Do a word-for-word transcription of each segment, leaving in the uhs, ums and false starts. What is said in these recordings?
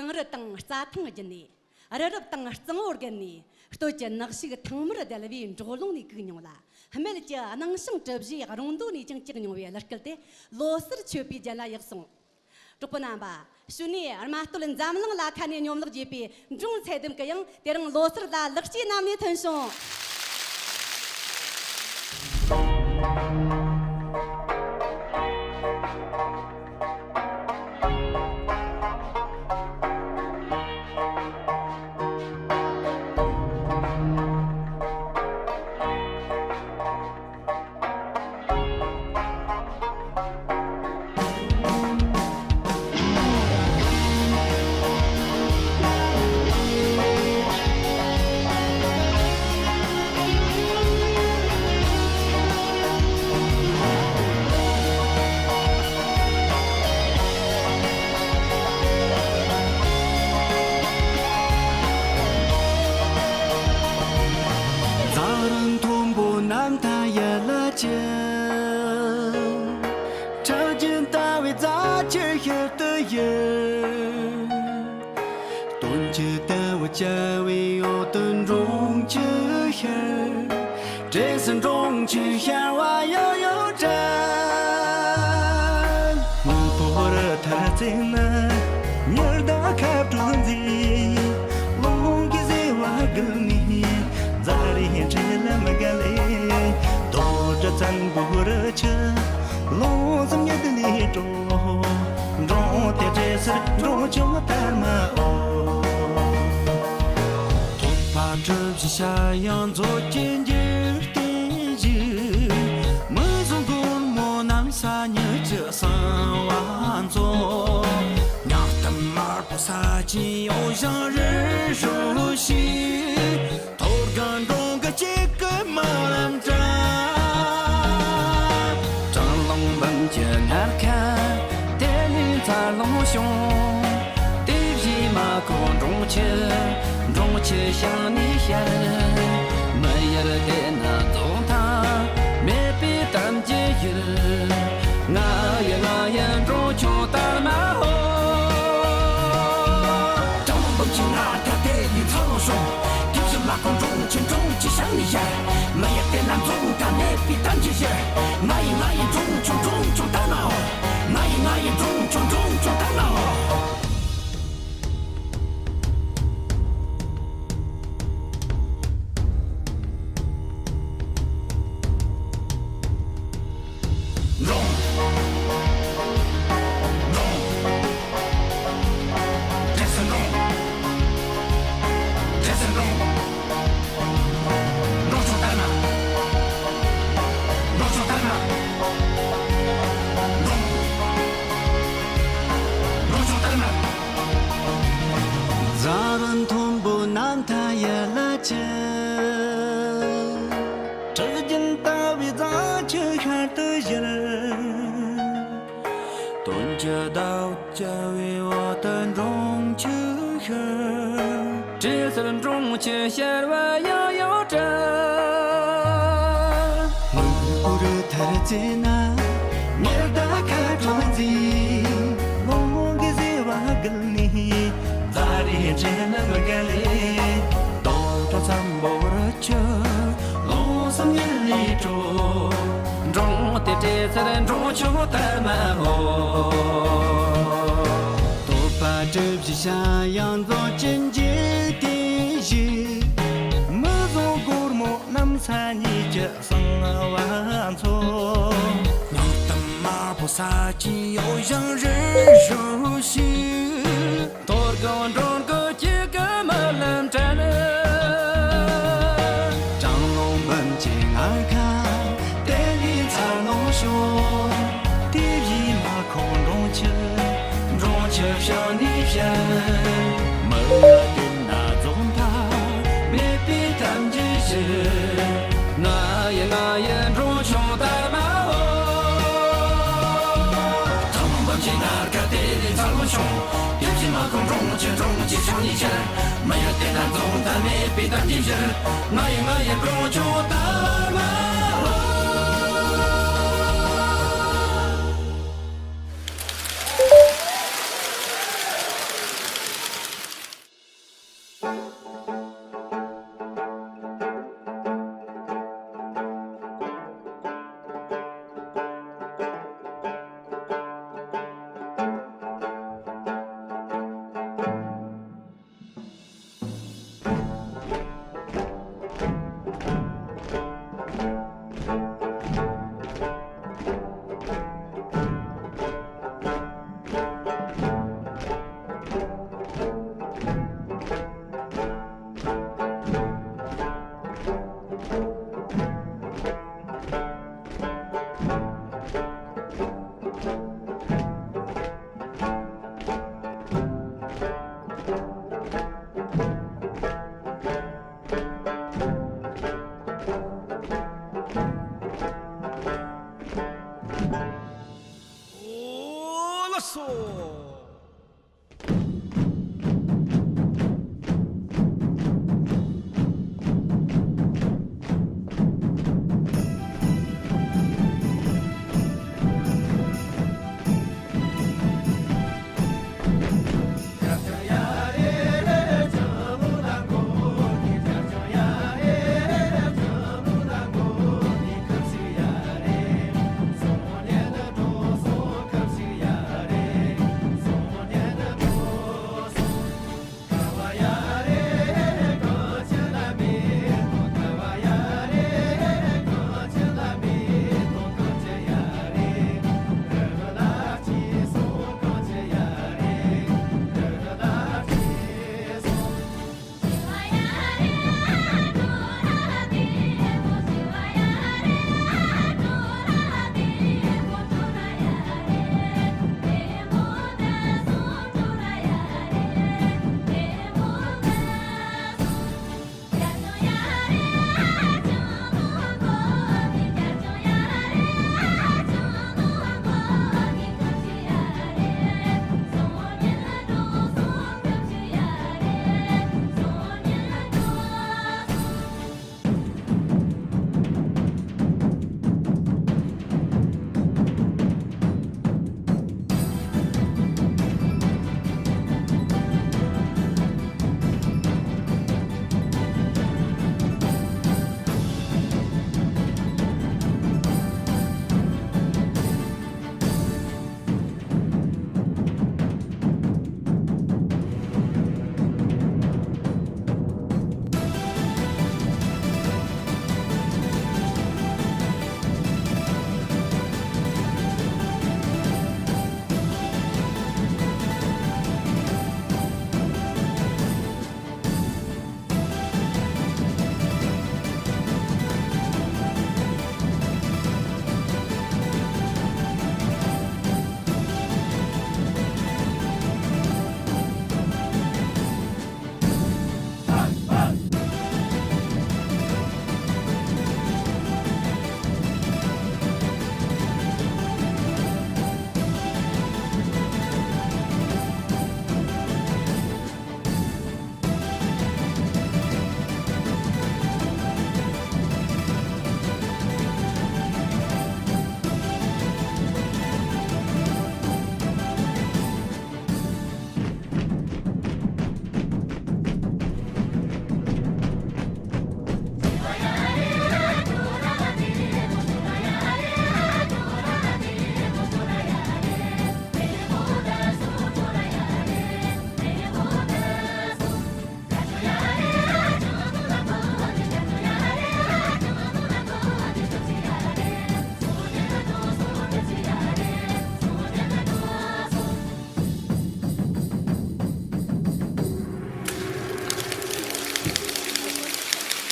གངས་རི་དང་རྩྭ་ཐང་བརྒྱུད་ནས། རི་རབ་དང་གཙང་བོ་བརྒལ་ནས། སྟོད་ཀྱི་ནགས་ཤུག་ཐང་མར་བརྡལ་བའི་འབྲོག་ལུང་ནས་བཀུག་མྱོང་ལ། སྨད་ཀྱི་སྣང་ཞིང་གྲུ་བཞིའི་རོང་འདབས་ནས་ཀྱང་སྐྱེས་མྱོང་བའི་གླུ་སྐད་དེ་ལོ་སར་མཆོད་པའི་རྒྱན་ལ་ཡག་སོང་། གྲོགས་པོ་རྣམ་པ། གཞུག་ནས་རྨ་སྟོད་འཛམ་གླིང་ལ་ཁ་ནས་སྙོམས་ལོག་བྱེད་པའི་འབྲོང་ཚེ་ལྡན་གྱི་ཡང་དེ་རིང་ལོ་སར་ལ་ལེགས་སྐྱེས་བསྣམས་ནས་ཐོན་བྱུང་། རྫ་རི་མཐོན་པོ་རྣམ་ཐར་ཡར་ལ་ཆེ། ཁྲག་རྒྱུན་ལྟ་བའི་རྫ་ཆུ་ཤར་དུ་ཡོད། སྟོན་ཆུ་ལྟ་བུ་བྱ་བའི་འོག་ཏུ་འབྲོང་ཆུ་ཤར། བྲེ་སེར་འབྲོང་ཆུ་ཤར་བ་ཡང་ཡང་དྲན། སྔོན་པོ་རི་མཐར་རྩེ་ན་ཉི་ཟླ་ཁ་དྲོ་མཛེས། ཀླུང་གི་བཟོ་བ་བརྒལ་ནས་རྫ་རིའི་འཕྲེད་ལམ་བརྒལ་ལས། རྡོ་སྒྲ་བཙན་པོའི་རི་ཆུ་ཀློང་གསུམ་ཉི་ཟླ་ལས་དྲོ། འབྲོང་དེ་བྲེ་སེར་འབྲོང་ཆུང་དར་མ་འོ། སྟོད་པ་གྲུ་བཞི་ཤ་ཡང་མཛོད་ཀྱི་འཇིག་རྟེན་བཞི། མི་བཟང་སྒོར་མོ་གནམ་ས་གཉིས་ཀྱི་གསང་བ་མཚོ། ཉག་གཏམ་དམར་པོ་ས་ཆེན་འོད་ཞིང་རི་ཧྲོ་ཞིག་ཐོད་རྒལ་འབྲོང་གི་གཅིག་གི་རྨི་ལམ་དྲན། གྲང་རླུང་འབུམ་གྱི་ངར་ཁ་དེ་ནས་འཚར་ལོངས་བྱུང་། དེ་བཞིན་མ་ཁོ་འབྲོང་ཆུ། འབྲོང་ཆུ་ཞིང་ནས་ཤར། མི་ཡུལ་དེ་ན་རྫོགས་མཐའ་མེད་པའི་གཏམ་གྱི་ཡུལ། ང་ཡི་ང་ཡི་འབྲོང་ཆུང་དར་མ་འོ། གྲང་མོ་འབུམ་གྱི་ངར་ཁ་དེ་ཡི་ཚ་བོ་ཤོང་། དེ་བཞིན་མ་ཁོང་འབྲོང་ཆུ་འབྲོང་ཆུ་ཞིང་ནས་ཤར། མི་ཡུལ་དེ་ན་རྫོགས་མཐའ་མེད་པའི་གཏམ་གྱི་ཡུལ། ང་ཡི་ང་ཡི་འབྲོང་ཆུང་འབྲོང་ཆུང་དར་མ་འོ། ང་ཡི་ང་ཡི་འབྲོང་ཆུང་འབྲོང་ཆུང་དར་མ་འོ། འབྲོང་། འབྲོང་། བྲེ་སེར་འབྲོང་། བྲེ་སེར་འབྲོང་། འབྲོང་ཆུང་དར་མ། འབྲོང་ཆུང་དར་མ། འབྲོང་། འབྲོང་ཆུང་དར་མ། རྫ་རི་མཐོན་པོ་རྣམ་ཐར་ཡར་ལ་ཆེ། ཁྲག་རྒྱུན་ལྟ་བུའི་རྫ་ཆུ་ཤར་དུ་བཞུར། སྟོན་ཆུ་ཟླ་བོ་བྱ་བའི་འོག་ཏུ་འབྲོང་ཆུ་ཤར། བྲེ་སེར་འབྲོང་ཆུ་ཤར་བ་ཡང་ཡང་དྲན། སྔོན་པོ་རི་མཐར་རྩེ་ན་ཉི་ཟླ་ཁ་དྲོ་མཛེས། ཀླུང་གི་བཟོ་བ་བརྒལ་ནས་རྫ་རིའི་འཕྲེད་ལམ་བརྒལ་ལས། རྡོ་སྒྲ་བཙན་པོའི་རི་ཆུ་ཀློང་གསུམ་ཉི་ཟླ་ལས་དྲོ། འབྲོང་དེ་བྲེ་སེར་འབྲོང་ཆུང་དར་མ་འོ། སྟོད་པ་གྲུ་བཞི་ཤ་ཡང་མཛོད་ཀྱི་འཇིག་རྟེན་བཞི། མི་བཟང་སྒོར་མོ་གནམ་ས་གཉིས་ཀྱི་གསང་བ་མཚོ། ཉག་གཏམ་དམར་པོ་ས་ཆེན་འོད་ཞིང་རི་ཧྲོ་ཞིག་ཐོད་རྒལ་འབྲོང་གི་གཅིག་གི་རྨི་ལམ་དྲན། གྲང་རླུང་འབུམ་གྱི་ངར་ཁ་དེ་ལས་འཚར་ལོངས་བྱུང་། དེ་བཞིན་མ་ཁོ་འབྲོང་ཆུ། འབྲོང་ཆུ་ཞིང་ནས་ཤར། མི་ཡུལ་དེ་ན་རྫོགས་མཐའ་མེད་པའི་གཏམ་གྱི་གཞི། ང་ཡི་ང་ཡི་འབྲོང་ཆུང་དར་མ་འོ། གྲང་རླུང་འབུམ་གྱི་ངར་ཁ་དེ་ལས་འཚར་ལོངས་བྱུང་། དེ་བཞིན་མ་ཁོ་འབྲོང་ཆུ། འབྲོང་ཆུ་ཞིང་ནས་ཤར། མི་ཡུལ་དེ་ན་རྫོགས་མཐའ་མེད་པའི་གཏམ་གྱི་གཞི། ང་ཡི་ང་ཡི་འབྲོང་ཆུང་དར་མ་འོ།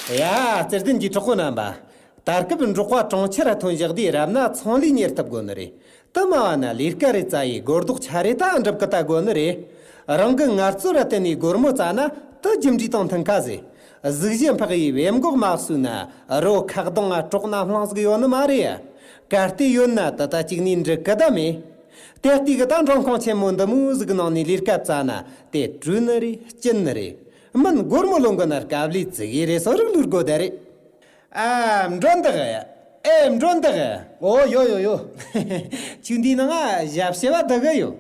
ཡ། བརྩེ་ལྡན་གྱི་གྲོགས་པོ་རྣམ་པ། ད་སྐབས་འབྲོག་པ་གྲོང་ཁྱེར་ཐོན་བཞག་དུས་རབ་ན་ཚོང་ལས་གཉེར་ཐུབ་དགོས་ནི་རེད། དུ་མ་བ་ན་ལས་ཀ་རེ་བཙལ་ཡི་སྒོར་རྡོག་ཆ་རེ་ད་འགྲུབ་གི་ད་དགོས་ནི་རེད། རང་གི་ངལ་རྩོལ་ར་བརྟེན་ནས་སྒོར་མོ་བཙལ་ན་དུ་རྒྱུ་འབྲས་དང་མཐུན་ཁ་ཟེ། གཟུགས་གཞི་འཕགས་ཡི་བེམ་འགོག་མ་བསུས་ན་རོ་ཁ་གདོང་ང་གྲོག་ན་སླང་ཟིག་ཡོད་ནི་མ་རེད་ཡ། གལ་ཏེ་ཡོད་ན་དུ་ད་གཅིག་ནས་འགྲིག་གི་ད་མེད། དེ་ལྟའི་གི་ད་མགྲོན་ཁང་ཆེན་མོ་འདི་མོ་ཟིག་ནང་ནས་ལས་ཀ་བཙལ་ན་དེ་བྲོས་ནི་རེད་སྐྱིད་ནི་རེད། མིན་སྒོར་མོ་ལོན་གི་ན་དཀའ་ལས་ཙི་གེ་རེད་སོ་རིག་ལུར་དགོས་ད་རེད། ཨ། མགྲོན་བདག་ཨེ་མགྲོན་བདག་ཨོ་ཡོ་ཡོ་ཡོ། ཁྱོད་འདིའི་ནང་ང་ཞབས་ཕྱི་བ་བདག་གི་ཡོད།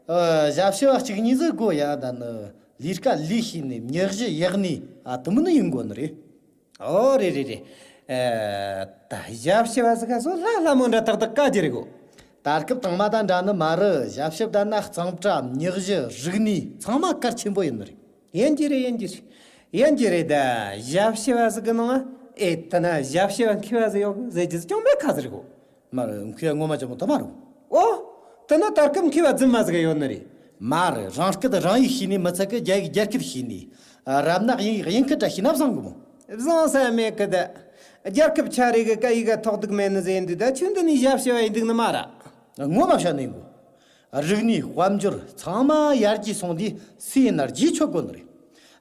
ཨ། ཞབས་ཕྱི་བ་གཅིག་གཉིས་ཟིག་དགོས་ཡ། ད་ནི་ལས་ཀ་ལས་ཤེས་ནི་མྱི་གཞི་ཡག་ནི་ཨ་དུ་མི་ནི་ཡིན་དགོས་ནི་རེད། ཨོ་རེད་རེད་རེད། ཨ། ད་ཞབས་ཕྱི་བ་ཟིག་ག་སོ་ལྷ་ལྷ་མོ་འདྲ་ཏག་ཏག་བཀའ་རྒྱུ་རེད་གོ། ད་སྐབས་དང་མ་ད་འདྲ་ནི་མ་རེད། ཞབས་ཕྱི་བ་ད་ན་གཙང་སྦྲ་མྱི་གཞི་རིག་གནས་ཚང་མ་གལ་ཆེན་པོ་ཡིན་ནི་རེད། ཡིན་གྱི་རེད་ཡིན་གྱི་རེད། ཡིན་གྱི་རེད་ད། ཞབས་ཕྱི་བ་ཟིག་གི་ནང་ཨེ་ད་ན་ཞབས་ཕྱི་བ་མཁས་པ་ཟིག་ཡོད་ཟེར་རྒྱུ་ཟིག་ཅུང་མེད་ཁ་ཟིག་རེད་གོ། མ་རེད། མཁས་པ་ངོ་མ་ཅན་པོ་དུ་མ་རེད། ཨོ། དེ་ན་ད་སྐབས་མཁས་པ་རྫུན་མ་ཟིག་ཡོད་ནི་རེད། མ་རེད། རང་སྐད་རང་ཡིག་ཤེས་ནི་མི་ཚད་གི་རྒྱ་ཡིག་རྒྱ་སྐད་ཤེས་ནི། ཨ། རབ་ན་དབྱིན་ཡིག་དབྱིན་སྐད་འདྲ་ཤེས་ན་བཟང་གི་མོ། བཟང་ས་མེད་གི་ད། རྒྱལ་ཁབ་ཆ་རེ་གི་སྐད་ཡིག་ག་ཐོགས་སྡུག་མེད་ནི་ཟེར་འདུག་ད་ཁྱོད་འདི་ནས་ཞབས་ཕྱི་བ་ཡིན་འདུག་ནི་མ་རེད། ངོ་མ་བཤད་ནི་གོ། རིག་གནས་དཔལ་འབྱོར་ཚང་མ་ཡར་རྒྱས་སོང་དུས་སུ་ཡིན་ན་རྗེས་ཆོད་དགོས་ནི་རེད།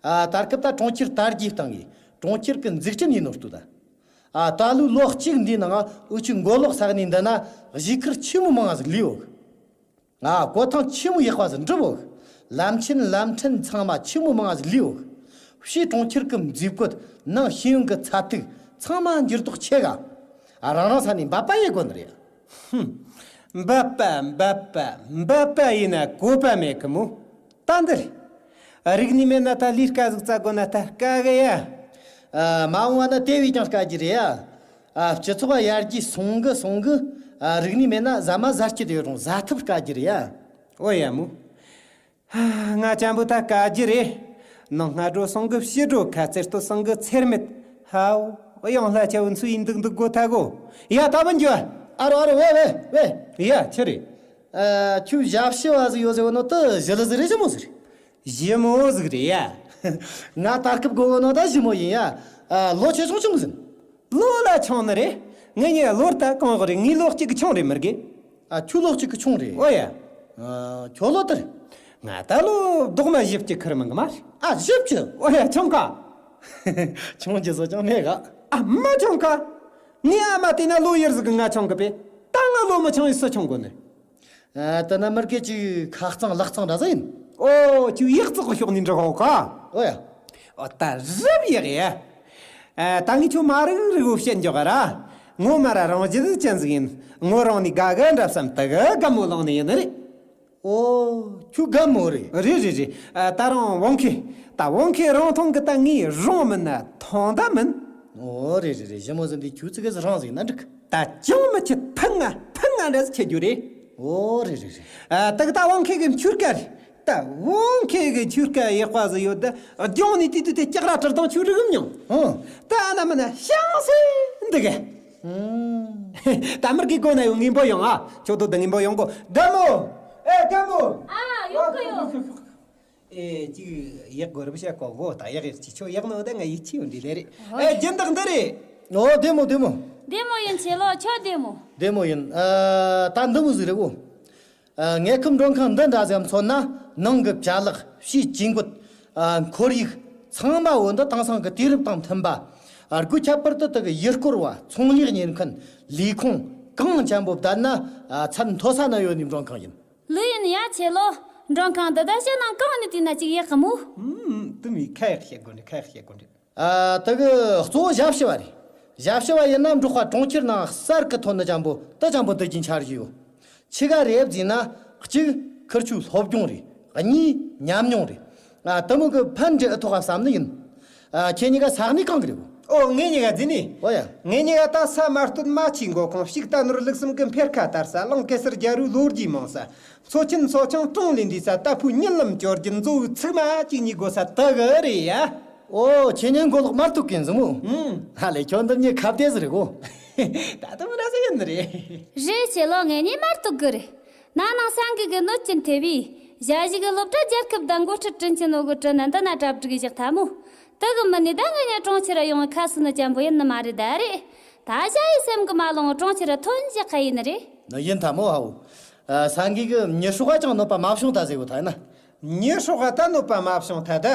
ཨ། ད་སྐབས་ད་གྲོང་ཁྱེར་དར་རྒྱས་བཏང་གི་གྲོང་ཁྱེར་གི་འཛུགས་སྐྲུན་ཡིན་ནོ་ལྟོས་ད། ཨ། ད་ལོའི་ལོ་གཅིག་འདིའི་ནང་འུ་ཆོའི་མགོ་ལོག་ས་གནས་འདི་ན་གཞིས་ཁུལ་ཆེན་མོ་མང་ང་ཟིག་ལས་འོག་ཨ། སྐོར་ཐེངས་ཆེན་མོ་ཡག་པ་ཟིག་འགྲུབ་འོག་ལམ་ཆེན་ལམ་ཕྲན་ཚང་མ་ཆེན་མོ་མང་ང་ཟིག་ལས་འོག་ཕྱིའི་གྲོང་ཁྱེར་གི་མཛེས་བཀོད་ནང་ཤེས་ཡོན་གི་ཚད་ཐིག་ཚང་མ་འགྱུར་ལྡོག་ཆེ་ག་ཨ། རང་རང་ས་ནས་འབད་པ་ཡེ་དགོས་ནི་རེད། ཧུམ། འབད་པ་འབད་པ་འབད་པ་ཡིན་ན་གོ་པ་མེད་གི་མོ། ད་འདིར། རིག་གནས་མེད་ན་ད་ལས་ཀ་ཟིག་བཙལ་དགོས་ན་ད་དཀའ་གི་ཡ། ཨ། མ་འོངས་པ་ན་དེ་བས་ཀྱང་དཀའ་རྒྱུ་རེད་ཡ། ཨ། སྤྱི་ཚོགས་ཡར་རྒྱས་སོང་གི་སོང་གི་ཨ། རིག་གནས་མེད་ན་ཟ་མ་ཟ་རྒྱུ་དེ་རུང་ཟ་ཐབས་དཀའ་རྒྱུ་རེད་ཡ། ཨོ་ཡ་མོ། ང་ཅན་པོ་ད་དཀའ་རྒྱུ་རེད། ནང་སྔ་འགྲོ་སོང་གི་ཕྱི་འགྲོ་ཁ་རྩེ་ལྟོ་སོང་གི་ཚེར་མེད། ཧའོ། ཡང་ལྷ་ཆ་འུ་ཚོ་ཡིན་འདུག་འདུག་གོ་ཐ་གོ། ཡ་ད་བུ་འགྱོ། ཨ་རོ་ཨ་རོ་ཝེ་ཝེ་ཝེ། ཡ་ཆི་རེད། ཨ། ཁྱོད་ཞབས་ཕྱི་བ་ཟིག་ཡོད་ཟེར་བ་ནོ་ད་ཞི་ལི་ཟིག་རེད་ཞི་མོ་ཟིག་རེད། ཞི་མོ་ཟིག་རེད་ཡ། ང་ད་སྐབས་གོ་བོ་ནོ་ད་ཞི་མོ་ཡིན་ཡ། ཨ། ལོ་ཆེ་ཆུང་ཆུང་ཟིན། ལོ་ལ་ཆུང་ནི་རེད། ངེད་གཉིས་ལོ་ད་གང་གི་རེད། ངའི་ལོ་གཅིག་གི་ཆུང་རེད་མི་དགེ། ཨ། ཁྱོད་ལོ་གཅིག་གི་ཆུང་རེད། ཨོ་ཡ། ཨ། ཁྱོད་ལོ་དར། ང་ད་ལོ་རྡོག་མ་བཞི་བཅུ་ཁུར་མི་འགི་མ་རེད། ཨ། བཞི་བཅུ། ཨོ་ཡ་ཆུང་ཀ། ཆུང་རྒྱུ་བཟོ་ཅང་མེད་ག་ཨ་མ་ཆུང་ཀ། ངའི་ཨ་མ་དེ་ན་ལོ་ཡར་ཟིག་གི་ང་ཆུང་གི་པས། ད་ང་ལོ་མི་ཆུང་ཡི་སུ་ཆུང་གོ་ནི། ཨ། དེ་ན་མི་དགེ་ཅིག་ཁ་གཙང་ལག་གཙང་འདྲ་ཟིག་ཡིན། ཨོ། ཁྱོད་ཡག་བཙོག་གི་ཕྱོགས་ནས་འདྲི་གོ་ག་ཨོ་ཡ། ཨོ་ད་རབ་ཡག་ཡ། ཨ། ད་ངས་ཁྱོད་མ་རིག་རིག་བོ་བཤད་འཇོག་ག་ར། ངོ་མ་ར་རང་རྒྱུད་ཅན་ཟིག་ཡིན། ངོ་རང་ནས་དགའ་དགའ་འདྲ་བསམ་དུ་གི་དགའ་མོ་ལངས་ནི་ཡིན་ནི་རེད། ཨོ། ཁྱོད་དགའ་མོ་རེད། རེད་རེད་རེད། ཨ། ད་རང་བང་ཁེ། ད་བང་ཁེ་རང་ཐོང་གི་ད་ངས་རང་མིན་ན་ཐོང་ད་མིན། ཨོ་རེད་རེད་རེད། ཞི་མོ་ཟིན་དུས་ཁྱོད་ཙི་གེ་ཟིག་རང་ཟིག་ན་འགྲིག་ད་ཅང་མི་ཁྱད་ཕན་ང་ཕན་ང་འདྲ་ཟིག་ཁྱེད་རྒྱུ་རེད། ཨོ་རེད་རེད་རེད། ཨ། ད་གི་ད་བང་ཁེ་གི་མཆོད་ཀ་རེད། ད་བང་ཁེ་གི་མཆོད་ཀ་ཡག་པ་ཟིག་ཡོད་ད། ལྗོངས་ནས་དུས་དུས་དེ་སྐྱག་ར་བྲིར་དང་ཆུ་རིག་མྱོང་། ཧང་། ད་ཨ་ན་མ་ན་ཤང་སེ་འདི་ག་ད་མིར་གི་གོ་ན་ཡོང་ངན་པོ་ཡོང་ཨ། ཁྱོད་དོ་ད་ངན་པོ་ཡོང་གོ། དགའ་མོ། ཨེ་དགའ་མོ། ཨ་ཡོང་གི་ཡོད། ཨེ་ཅིག་ཡག་གོ་རབ་བྱ་གོ་གོ་ད་ཡག་ཡག་ཅིག་ཁྱོད་ཡག་ནོ་ད་ང་ཡིད་ཆེས་ཡོང་འདི་ལས་རེད། ཨེ་སྦྱིན་བདག་འདི་རེད། ཨོ་བདེ་མོ་བདེ་མོ། བདེ་མོ་ཡིན། ཁྱེད་ལོ་ཁྱོད་བདེ་མོ། བདེ་མོ་ཡིན། ཨ། ད་འདི་མོ་ཟིག་རེད་གོ། ཨ། དངོས་ཁམས་མགྲོན་ཁང་འདི་འདྲ་ཟིག་མཚོན་ན་ནང་གི་ཅ་ལག་ཕྱིའི་ཇུས་འགོད། ཨ། ཁོར་ཡུག་ཚང་མ་བོ་འདི་དེང་སང་གི་དུས་རབས་དང་མཐུན་པ། ཨ། སྒོས་ཁྱད་པར་དུ་དེ་གི་ཡུལ་སྐོར་བ་ཚོང་ལས་གཉེར་མཁན་ལས་ཁུངས་གང་ཅན་པོ་བསྡད་ན། ཨ། ཚད་མཐོ་ས་ན་ཡོད་ནི་མགྲོན་ཁང་ཡིན། ལོས་ཡིན་ཡ་ཁྱེད་ལོ། མགྲོན་ཁང་འདི་ད་ཕྱི་ནང་གང་ནས་བལྟས་ན་ཅིག་ཡག་གི་མོ། ཨུམ། དུ་མི་ཁ་ཡག་བཤད་དགོས་འདྲ། ཁ་ཡག་བཤད་དགོས་འདྲ། ཨ། དེ་གི་གཙོ་བོ་ཞབས་ཕྱི་བ་རེད། ཞབས་ཕྱི་བ་ཡིན་ན་འབྲོག་པ་གྲོང་ཁྱེར་ནང་གསར་གི་ཐོན་ནི་ཅན་པོ་དེ་ཅན་པོ་འདི་གི་འཆར་གཞི་ཡོད། ཆི་ག་རེད་བཟླས་ན། གཅིག་ཁིར་ཆོའི་སློབ་སྦྱོང་རེད། གཉིས་ཉམས་མྱོང་རེད། ཨ། དེ་མོ་གི་ཕན་འདྲེ་ཨེ་ཐོགས་ག་བསམ་ནི་ཡིན། ཨ། ཁྱེད་གཉིས་ཀ་ས་གནས་གང་གི་རེད་གོ། ཨོ་ངེད་གཉིས་ཀ་འཛིན་ནི། ཨོ་ཡ། ངེད་གཉིས་ཀ་ད་ས་དམར་སྟོད་རྨ་ཆུའི་མགོ་ཁུངས། ཕྱུག་རྟ་ནོར་ལུག་གསུམ་གི་འཕེལ་ཁ་དར་ས། གླིང་གེ་སར་རྒྱལ་པོའི་ལོ་རྒྱུས་མང་ས། མཚོ་ཆེན་མཚོ་ཆུང་གྲོང་ལས་འདས་ས། ཏ་ཕུའི་གཉིད་ལམ་སྐྱོར་རྒྱུ་མཛོ་བོའི་ཚིགས་མ་གཅིག་གཉིས་དགོས་ས་དེ་གི་རེད་ཡ། ཨོ་ཁྱེད་གཉིས་མགོ་ལོག་དམར་སྟོད་གི་ཡིན་ཟིག་མོ། ཧུམ། ཧ་ལས་ཁྱོད་འདི་གཉིས་ཁ་བདེ་ཟིག་རེད་གོ། ད་དུང་ར་ཟིག་ཡིན་ནི་རེད། རེད་ཁྱེད་ལོ། ངེད་གཉིས་དམར་སྟོད་གི་རེད། ན་ནིང་སང་གི་གི་གནོད་སྐྱོན་ཐེབས་བས། ཞ་ཞི་གི་སློབ་གྲྭ་རྒྱལ་ཁབ་དང་འགོ་ཁྲིད་དྲིན་ཆེན་ནོ་གི་དྲིན་ནན་ད་ན་གྲ་སྒྲིག་བཞག་ཐལ་མོ། དེ་གི་མི་ནི་ད་ང་ཉ་གྲོང་ཁྱེར་ཡོང་ཁ་སུ་ནི་ཅན་པོ་ཡིན་ནི་མ་རེད་ད་རེད། ད་ཞ་ཡི་སེམས་གི་མ་ལོང་གྲོང་ཁྱེར་ཐོན་ཞིག་ཁ་ཡིན་ནི་རེད། ནི་ཡིན་ཐ་མོ་ཧའོ། ས་འགུལ་གི་མྱི་སྲོག་ཅང་གནོད་པ་མ་བྱུང་ད་ཟེར་བོ་ཐ་ན། མྱི་སྲོག་ད་གནོད་པ་མ་བྱུང་ཐ་ད།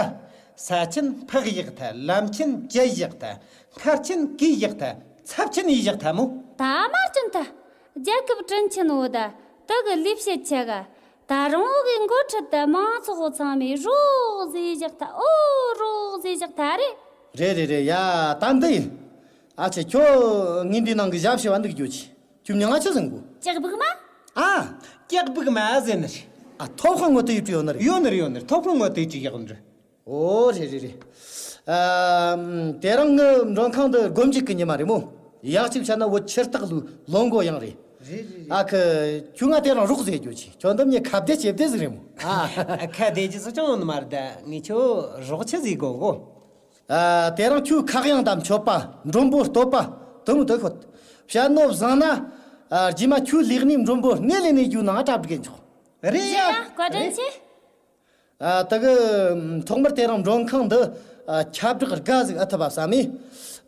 ས་ཆེན་ཕག་ཡག་ཐ། ལམ་ཆེན་ཅི་ཡག་ཐ། མཁར་ཆེན་གི་ཡག་ཐ། ཚབ་ཆེན་ཡི་ཡག་ཐ་མོ། ད་མར་ཅུན་ཐ། རྒྱལ་ཁབ་དྲིན་ཆེན་བོ་ད། དེ་གི་ལས་བྱེད་ཆ་ག་ད་རང་བོ་གི་འགོ་ཁྲིད་དེ་མང་ཚོགས་ཚང་མས་རོགས་ཟེར་བཞག་ཐལ། ཨོ་རོགས་ཟེར་བཞག་ཐལ་རེད། རེད་རེད་རེད། ཡ་ད་འདི་ཡིན། ཨ་ཆེ་ཁྱོད་ངའི་འདི་ནང་གི་ཞབས་ཕྱི་བ་འདུག་རྒྱུ་ཆེ། ཁྱོད་མྱིང་ང་ཆི་ཟེར་གོ། ལྕགས་སྦུག་མ། ཨ། ལྕགས་སྦུག་མ་ཟེར་ནི་རེད། ཨ་ཐོབ་ཁང་ངོ་དེ་ཡིབ་ཡོད་ནི་རེད། ཡོད་ནི་རེད་ཡོད་ནི་རེད། ཐོབ་ཁང་ངོ་དེ་ཡིབ་ཡག་ནི་རེད། ཨོ་རེད་རེད་རེད། ཨ། དེ་རིང་ངི་མགྲོན་ཁང་འདི་སྒོམ་རྒྱག་གི་ཉི་མ་རེད་མོ། ཡག་ཅིག་བཤད་ན་བོད་ཆེར་སྟག་ལུ་ལོ་མགོ་ཡང་རེད། རེད་རེད་རེད། ཨ་ཁུ། ཁྱོད་ང་དེ་རིང་རོགས་ཟེར་རྒྱུ་ཆེ། ཁྱོད་འདི་མྱི་ཁ་བདེ་ལྕེ་བདེ་ཟིག་རེད་མོ། ཨ། ཁ་བདེ་རྒྱུ་སུ་ཅང་ཡོད་ནི་མ་རེད་ད། ངས་ཁྱོད་རོགས་ཆི་ཟིག་དགོ་གོ། ཨ། དེ་རིང་ཁྱོད་ཁ་གཡང་དང་མཆོད་པ། མགྲོན་པོ་བསྟོད་པ་དུ་མོ་དུ་ཤོད། བཤད་ནོ་བཟང་ན། ཨ། རྗེས་མ་ཁྱོད་ལེགས་ནས་མགྲོན་པོ་སྣེ་ལེན་ནས་རྒྱུ་ནང་གྲ་སྒྲིག་གི་འཇོག། རེད་ཡ། བཀའ་དྲིན་ཆེ། ཨ། དེ་གི་ཐོག་མར་དེ་རིང་མགྲོན་ཁང་འདི། ཨ། ཁྱབ་བསྒྲགས་དགའ་ཟིག་ཨེ་ཐུབ་བ་བསམ་མེ།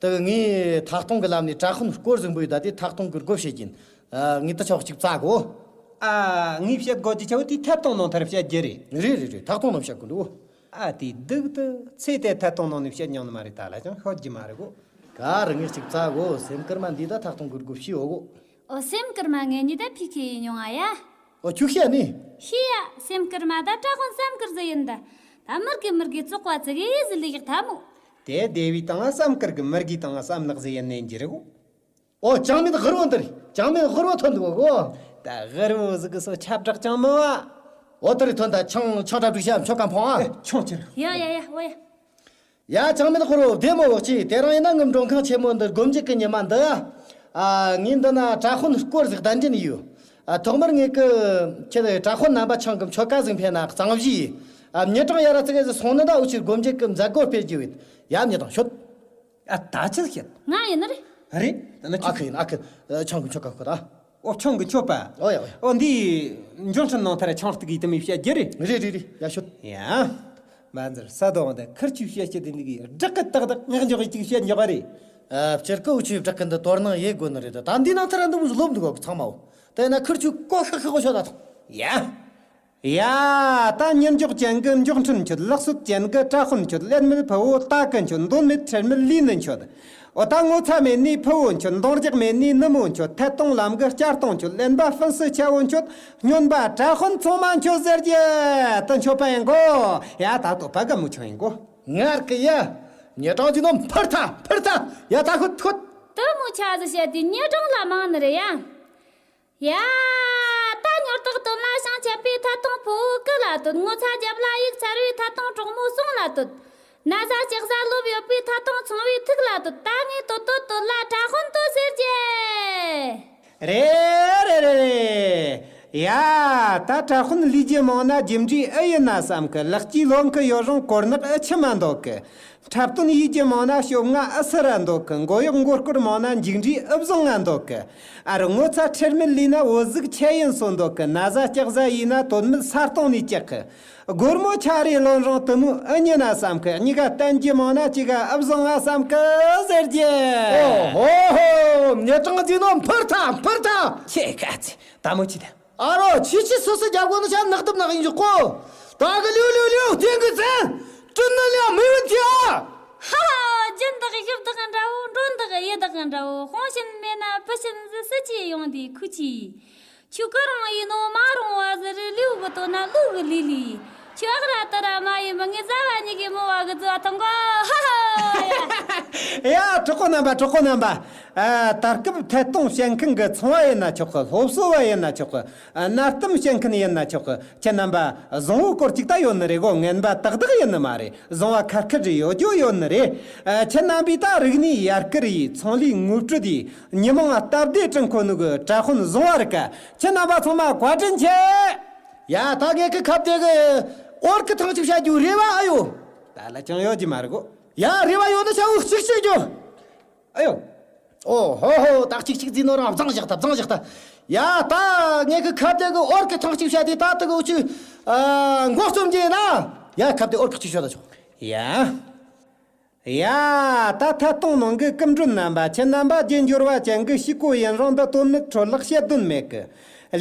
དེ་གི་ངས་ཐག་གཏོང་གི་ལམ་ནས་གྲྭ་དཔོན་སྐོར་ཟིག་འབུད་ཡོད་ད། དེ་ཐག་གཏོང་གི་སྒོ་ཕྱེ་གིན། ཨ། ངས་ད་ཆོག་ཅིག་བཙལ་གོ། ཨ། ངས་བཤད་དགོས་ཀྱི་ཆེ་བོ་དེ་ཐད་གཏོང་ནང་ཐར་བཤད་རྒྱུ་རེད། རེད་རེད་རེད། ཐད་གཏོང་ནང་བཤད་དགོས་འདུག། ཨ། དེ་སྡུག་ཏུ་ཚེ་དེ་ཐད་གཏོང་ནང་ནས་བཤད་མྱོང་ནི་མ་རེད། ད་ལ་ཅང་ཤོད་རྒྱུ་མ་རེད་གོ། ག་རེ་ངས་ཅིག་བཙལ་གོ། སེམས་ཀར་མ་འདི་ད་ཐག་གཏོང་གི་སྒོ་ཕྱེ་འོ་གོ། ཨོ་སེམས་ཀར་མ་ངེད་གཉིས་ད་ཕི་ཁེ་ཡིན་མྱོང་ཨ་ཡ། ཨོ་ཁྱོད་ཤེས་ནི། ཤེས་ཡ། སེམས་ཀར་མ་ད་གྲྭ་དཔོན་བསམ་ཀར་ཟི་ཡིན་ད། ད་མུར་གི་མུར་གི་བཙོག་པ་ཙི་གི་ཟི་ལི་ཡག་ཐ་མོ། དེ་སྡེ་བའི་སྟེང་ང་བསམ་ཀར་གི་མུར་གི་སྟེང་ང་བསམ་ནག་ཟི་ཡིན་ནས་འགྱུར་གོ། ཨོ་ཅང་མེད་ཧུར་བོ་འདིར། ཅང་མེད་ཧུར་བོ་ཐོན་འདུག་གོ། ད་ཧུར་བོ་ཟིག་གི་སོ་ཁྱབ་བསྒྲགས་ཅང་མི་བ། ཨོ་དེ་རེད། ཐོན་ད་ཆང་ཆང་གྲ་སྒྲིག་བྱ། མཆོད་ཀ་འཕང་ཨ། ཆང་ཁྱེར། ཡ་ཡ་ཡ། ཨོ་ཡ། ཡ་ཅང་མེད་ཧུར་བོ་བདེ་མོ་བོ་ཅི། དེ་རིང་ཡིན་ན་ངི་མགྲོན་ཁང་ཆེན་མོ་འདི་སྒོམ་རྒྱག་གི་ཉི་མ་འདི། ཨ། ངས་འདི་ན་གྲྭ་དཔོན་སྐོར་ཟིག་གདན་འདྲེན་ཡོད། ཨ། ཐོག་མར་ངས་ཀི་ཁྱེད་གྲྭ་དཔོན་རྣམ་པ་ཆང་གི་མཆོད་ཀ་ཟིག་འཕེན་ན་གཙང་བཞི་ཡིན། ཨ། མྱི་གྲངས་ཡ་ར་ཙི་གེ་ཟིག་སོང་ནི་ད་འུ་ཆོས་སྒོམ་རྒྱག་གི་མཛད་སྒོ་སྤེལ་རྒྱུ་ཡིན། ཡ་མྱི་དང་ཤོད། ཨ། ད་ཆི་ཟིག་བཤད། ང་ཡིན་ནི་རེད། རེད། ད་ནི་ཨ་ཁུ་ཡིན། ཨ་ཁུ། ཆང་གི་མཆོད་ཀ་ཁོ་ད། ཨོ་ཆང་གི་མཆོད་པ། ཨོ་ཡ་ཨོ་ཡ། ཨོ་འདི་འབྱོར་འཕྲིན་ནང་ཐར་ཆང་སྟེགས་ཡིས་དུ་མི་བཤད་རྒྱུ་རེད། རེད་རེད་རེད། ཡ་ཤོད། ཡ། མ་འཛིར་ས་དོང་དེ་ཁིར་ཆུ་བཤད་ཀྱི་དེ་འདི་གི་བྲག་གི་ཏག་ཏག་ངག་འཇོག་གི་ཅིག་བཤད་འཇོག་པ་རེད། ཨ། སྤྱིར་ཀོ་ཆུའི་བྲག་གི་འདི་དོར་སྣང་ཡེ་དགོས་ནི་རེད། ད་འདི་ནང་ཐར་འདི་མོ་ལོབ་འདུག་གོ་ཚང་མའོ། དེ་ན་ཁིར་ཆུ་ཀོ་ཤ་ཤ་གོ་ཤོད་ད་ཐོང་། ཡ། ཡ། ད་མྱུར་མགྱོགས་ཅན་གི་མགྱོགས་འཕྲིན་མཆོད། ལག་སོད་ཅན་གི་གྲྭ་དཔོན་མཆོད། ཀླད་མེད་ཕུ་བོ་ད་གི་མཆོད། འདོད་མེད་ཁྲེལ་མེད་ལུས་ནི་མཆོད། འོ་ད་ངོ་ཚ་མེད་ནི་ཕུ་བོ་མཆོད། འདང་རྒྱག་མེད་ནི་ནུ་མོ་མཆོད། ཐད་གཏོང་ལམ་གི་བསྐྱར་གཏོང་མཆོད། གླེན་པ་ཧྥན་སི་ཆ་བོ་མཆོད། སྨྱོན་པ་གྲྭ་དཔོན་ཚང་མ་མཆོད་ཟེར་རྒྱུ་དེ་མཆོད་པ་ཡིན་གོ། ཡ་ད་དོ་པ་ག་མུ་ཆོ་ཡིན་གོ། ངར་གི་ཡ། ཉེ་གྲང་གི་ནོ་འཕུར་ཐལ་འཕུར་ཐལ། ཡ་ད་ཁུ་ཐུད། དེ་མོ་ཆ་ཟི་བཤད་དེ་ཉེ་གྲང་ལ་མང་ནི་རེད་ཡ། ཡ། ད་ཉོར་ཐག་དོན་ལ་ཞིང་ཆད་པའི་ཐད་གཏོང་ཕུ་བོ་སྐུ་ལ་དོད། ངོ་ཚ་རྒྱབ་ལ་ཡིག་ཚར་བའི་ཐད་གཏོང་གྲོགས་མོ་ཟུང་ལ་དོད། ན་བཟའ་ལྕགས་བཟའ་ལོབས་ཡོད་པའི་ཐད་གཏོང་ཚོང་བའི་ཐུགས་ལ་དོད། ད་ངས་དོད་དོད་དོད་ལ་གྲྭ་དཔོན་དོད་ཟེར་གྱི། རེད་རེད་རེད་རེད། ཡ། ད་གྲྭ་དཔོན་ལས་རྒྱུ་མང་ན་རྒྱུ་འབྲས་ཨེ་ཡིན་ན་བསམ་གི། ལག་སྐྱེས་ལོན་གི་ཡོད་རུང་གོར་ནག་ཨེ་ཆི་མ་འདོད་གི། འཁྲབ་སྟོན་ཡིད་ཀྱི་མང་ན་ཤོབ་ང་ཨ་སི་ར་འདོད་གི། མགོ་གཡོག་མགོ་སྐོར་མང་ན་འཇིགས་འདྲའི་ཨུ་བཟང་ང་འདོད་གི། ཨ་རི་ངོ་ཚ་ཁྲེལ་མེད་ལུས་ན་འོ་ཟིག་ཆེ་ཡིན་སོ་འདོད་གི། ན་བཟའ་ལྕགས་བཟའ་ཡིན་ན་དོན་མེད་ས་སྟོང་ནས་བཅག་གི། སྒོར་མོ་ཆ་རེ་ལོན་རུང་དུ་མོ་ཨུ་ཉི་ན་བསམ་གི། གཉིས་ཀ་བསྟན་གྱི་མང་ན་གཅིག་ག་ཨུ་བཟང་ང་བསམ་གི་ཟེར་གྱི། ཨོ་ཧོ་ཧོ། ཉེ་གྲང་ཅིག་ནོ་འཕུར་ཐལ་འཕུར་ཐལ། ཁྱེད་ཀ་ཚེ་ད་མོ་ཅི་ད། ཨ་རོ། ཆི་ཆི་སི་སི་རྒྱབ་དགོ་ནི་ཤ་ནག་དུབ་ནག་ཡིན་རྒྱུ་ཀོ། ད་གི་ལིའུ་ལིའུ་ལིའུ་ཐེན་གི་ཙན། ཀྲིན་ནི་ལིའང་མི་ཝུན་ཐི་ཨ། ཧ་ཧ། རྒྱུན་དག་ཞབས་དག་འདྲ་བོ། མགྲོན་དག་ཡི་དག་འདྲ་བོ། དཔུང་ཞན་མེད་ན་བུ་ཞན་ཟི་སི་ཅི་ཡོང་དེ་ཁུ་ཅི། ཆུ་ཀ་རང་ཡིན་ནོ་མ་རུང་བ་ཟི་རི་ལིའུ་གི་དོ་ན་ལུ་གི་ལི་ལི། ཆུ་ཨག་ར་ཏི་ར་མ་ཡིན་པ་ངི་ཟ་བ་ཉི་གི་མོ་བ་གི་ཛུ་བ་ཐང་གོ། ཧ་ཧ། ཡ། གྲོགས་པོ་རྣམ་པ། གྲོགས་པོ་རྣམ་པ། ཨ། ད་སྐབས་ཐད་གཏོང་བྱེད་མཁན་གྱི་ཚོང་བ་ཡིན་ན་ཆོག་གི། སློབ་གསོ་བ་ཡིན་ན་ཆོག་གི། ཨ། གནའ་གཏམ་བཤད་མཁན་ཡིན་ན་ཆོག་གི། ཁྱེད་རྣམ་པ་བཟང་བོ་སྐོར་ཅིག་ད་ཡོད་ནི་རེད་གོ། ངན་པ་ཏག་ཏག་ཡིན་ནི་མ་རེད། བཟང་བ་ཁ་ཁ་རེ་ཡོད་རྒྱུ་ཡོད་ནི་རེད། ཨ། ཁྱེད་རྣམ་པས་ད་རིག་གནས་ཡར་སྐུལ་ཡིས་ཚོང་ལས་དངོས་སྤྲོད་དེ་མྱི་མང་སྟབས་བདེ་བསྐྲུན་ཁོ་ནུ་གི་གྲྭ་དཔོན་བཟང་བ་རིག་ག། ཁྱེད་རྣམ་པ་ཚང་མ་བཀའ་དྲིན་ཆེ། ཡ། ད་ངས་ཁི་ཁབ་དེ་གི་ཨོར་ཁི་ཐང་ཅིག་བཤད་རྒྱུ་རེ་བ་ཨ་ཡོད། ད་ལ་ཅང་ཡོད་ཀྱི་མ་རེད་གོ། ཡ། རེ་བ་ཡོད་ན་ཤ་བོ་གཅིག་བཤད་རྒྱུ། ཨ་ཡོ། ཨོ་ཧོ་ཧོ། ད་གཅིག་གཅིག་ཟིན་ནོ་རང་བཟང་བཞག་ད། བཟང་བཞག་ད། ཡ། ད་ངས་ཁི་ཁབ་དེ་གི་ཨོར་ཁི་ཐང་གཅིག་བཤད་དེ་ད་དེ་གི་འུ་ཆུ། ཨ། མགོ་རྩོམ་གྱི་ཡིན་ན། ཡ། ཁབ་དེ་ཨོར་ཁི་གཅིག་བཤད་ད་ཆོག། ཡ། ཡ། ད་ཐད་གཏོང་ནང་གི་སྐུ་མགྲོན་རྣམ་པ། ཁྱེད་རྣམ་པ་རྒྱན་འབྱོར་བ་ཅན་གྱི་ཕྱུག་པོ་ཡིན་རུང་། འདི་དོན་མེད་འཕྲོ་བརླག་བཤད་དོན་མེད་གི།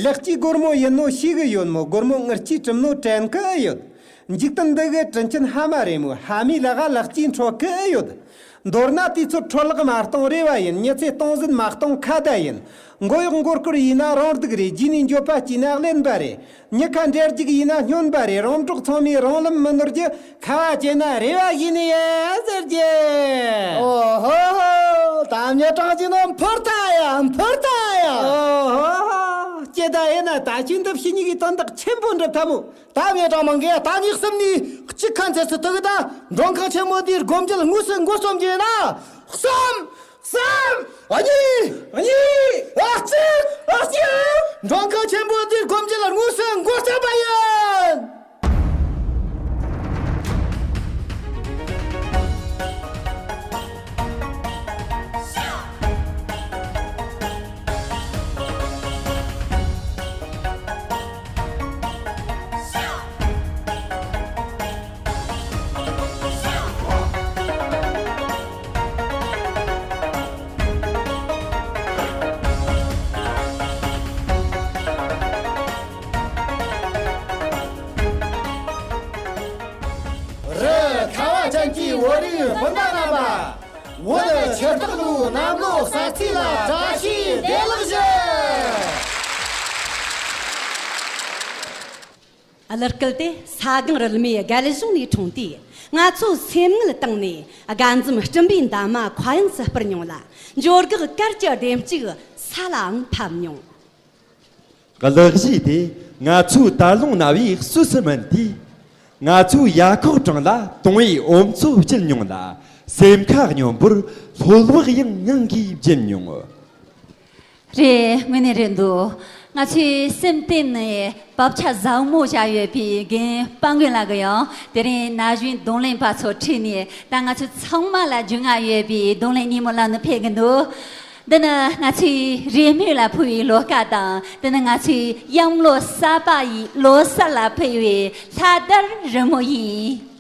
ལེགས་སྐྱེས་སྒོར་མོ་ཡིན་ནོ་ཤེས་གི་ཡོད་མོ། སྒོར་མོ་ངར་སྐྱེས་གྲིམ་ནོ་དྲན་གི་ཡོད། འཇིག་རྟེན་འདི་གི་དྲིན་ཆེན་ཕ་མ་རེད་མོ། ཕ་མའི་ལག་ག་ལེགས་སྐྱེས་འཕྲོད་གི་ཡོད། མདོར་ན་དུས་ཚོད་འཕྲོ་བརླག་མ་གཏོང་རེ་བ་ཡིན། མྱི་ཚེ་སྟོང་ཟད་མ་གཏོང་ཁ་བརྡ་ཡིན། མགོ་གཡོག་མགོ་སྐོར་ཡིན་ན་རང་སྡུག་རེད། རྗེས་ནས་འགྱོད་པ་སྐྱེས་ན་གླེན་པ་རེད། མྱི་ཁ་འབྲལ་འཇུག་ཡིན་ན་སྨྱོན་པ་རེད། རོང་འབྲོག་ཚང་མས་རང་ལམ་མི་ནོར་རྒྱུ། ཁ་བ་ཅན་ན་རེ་བ་ཡིན་ནི་ཡ་ཟེར་རྒྱུ། ཨོ་ཧོ་ཧོ། ད་མྱི་གྲངས་ཅིག་ནོ་འཕུར་ཐལ་ཡ། འཕུར་ཐལ་ཡ། ཨོ་ཧོ་ཧོ། ཅི་ད་ཡིན་ན་ད་ཁྱོད་འདི་ཕྱི་གཉིས་ཀྱི་དོན་དག་ཆེན་པོ་འགྲུབ་ཐལ་མོ། ད་ངས་གྲངས་མང་གི་ད་ཉིག་གསུམ་ནས་གཅིག་ཁ་འཚལ་སུ་ཐུག་གི། ད་མགྲོན་ཁང་ཆེན་མོ་འདིའི་སྒོ་འབྱེད་དངོས་སུ་འགོ་རྩོམ་རྒྱུ་ཡིན་ན། གསུམ། གསུམ། གཉིས། གཉིས། ཨ་གཅིག་ཨ་གཅིག་མགྲོན་ཁང་ཆེན་མོ་འདིའི་སྒོ་འབྱེད་དངོས་སུ་འགོ་རྩོམ་པ་ཡིན། རི་ཁ་བ་ཅན་གྱི་བོད་རིགས་སྤུན་ཟླ་རྣམ་པ། བོད་ཆེ་སྟག་ལོའི་གནམ་ལོ་གསར་ཚེས་ལ་བཀྲ་ཤིས་བདེ་ལེགས་ཞུ། གླུ་སྐད་དེ་ས་སྒང་རུ་ལི་མའི་རྒན་གཞོན་ནས་འཁྲུངས་ཏེ། ང་ཚོའི་སེམས་ངལ་བཏང་ནས་དགའ་འཛུམ་སྤྲིན་པའི་འདབ་མ་མཁའ་དབྱིངས་སུ་སྤར་མྱོང་ལ། འབྱོར་འགག་གར་གྱི་ལྡེམ་ལྕུག་ས་ལའང་ཕབ་མྱོང་། གླུ་གཞས་དེ་ང་ཚོའི་དར་ལུང་རྣ་བའི་གསོས་སུ་སྨིན་ཏེ། ང་ཚོའི་ཡ་ཁོག་བྲང་ལ་དུང་བའི་འོ་མཚོ་བསྐྱིལ་མྱོང་ལ། སེམས་ཁ་སྙོམས་པོར་ལྷོད་བག་ཡངས་ངང་གིས་བརྗེད་མྱོང་། རེད། དངོས་གནས་རེད་འདུག་ང་ཚོའི་སེམས་གཏིང་ནས་བབ་ཆགས་ཟབ་མོ་བཞག་ཡོད་པའི་རྒན་དཔལ་མགོན་ལགས་ཀྱིས་ཡང་དེ་རིང་ན་གཞོན་རྡུང་ལེན་པ་ཚོ་ཁྲིད་ནས། ད་ང་ཚོ་ཚང་མ་ལ་རྒྱུས་མངའ་ཡོད་པའི་རྡུང་ལེན་སྙན་མོ་ལམ་ནས་ཕེབས་ཀྱི་འདུག་འདི་ནི་ང་ཚོའི་རེས་མོས་ལ་ཕུལ་བའི་ལོ་སྐལ་དང་། འདི་ནི་ང་ཚོའི་གཡང་ལོ་གསར་པ་ཡི་ལོ་གསར་ལ་ཕུལ་བའི་ལྷ་དར་རི་མོ་ཡིན།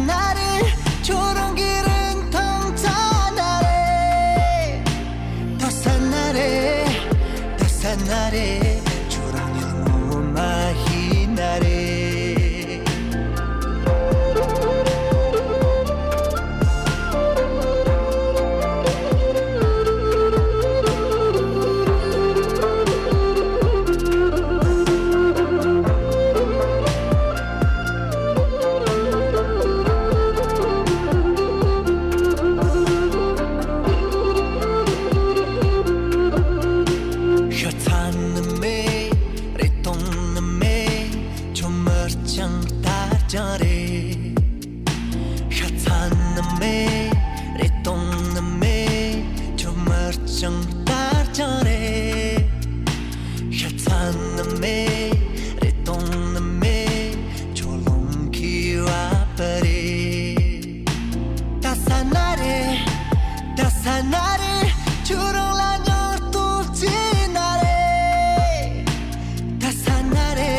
ན་རེ། ཁྱོད་རང་གི་རིན་ཐང་ཙ་ན་རེ། ད་ས་ན་རེ། ད་ས་ན་རེ། ཁྱོད་རང་ཉིད་ངོ་མ་ཤེས་ན་རེ། ཤ་ཚ་ནི་མེད། རེ་སྟོང་ནི་མེད། ཁྱོད་མི་ཅང་ལྟར་ཅང་རེད། ཤ་ཚ་ནི་མེད། རེ་སྟོང་ནི་མེད། ཁྱོད་མི་ཅང་ལྟར་ཅང་རེད། ཤ་ཚ་ནི་མེད། རེ་སྟོང་ནི་མེད། ཁྱོད་ལོང་གི་བ་པ་རེད། ད་ས་ན་རེ། ད་ས་ན་རེ། ཁྱོད་རང་ལ་ཉར་ཐོབ་ཅི་ན་རེ། ད་ས་ན་རེ།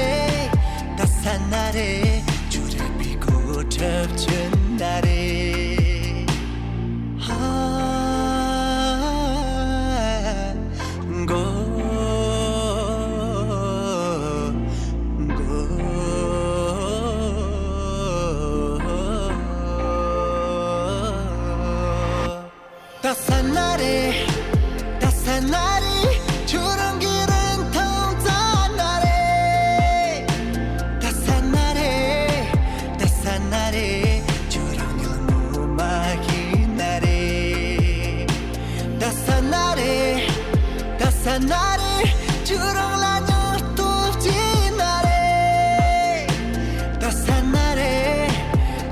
ད་ས་ན་རེ། ཁྱོད་རེ་བའི་གོ་ཁྲབ་ཅི་ན་རེ། ཧ། མགོ། མགོ། ད་ས་ན་རེ། ད་ས་ན་རེ། ཁྱོད་རང་གི་རིན་ཐང་ཙ་ན་རེ། ད་ས་ན་རེ། ད་ས་ན་རེ། ཁྱོད་རང་ཉིད་ངོ་མ་ཤེས་ན་རེ། ད་ས་ན་རེ། ད་ས་ན་རེ། ཁྱོད་རང་ལ་ཉར་ཐོབ་ཅི་ན་རེ། ད་ས་ན་རེ།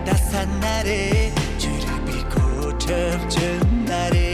ད་ས་ན་རེ། ཁྱོད་རེ་བའི་གོ་ཁྲབ་ཅི་ན་རེ།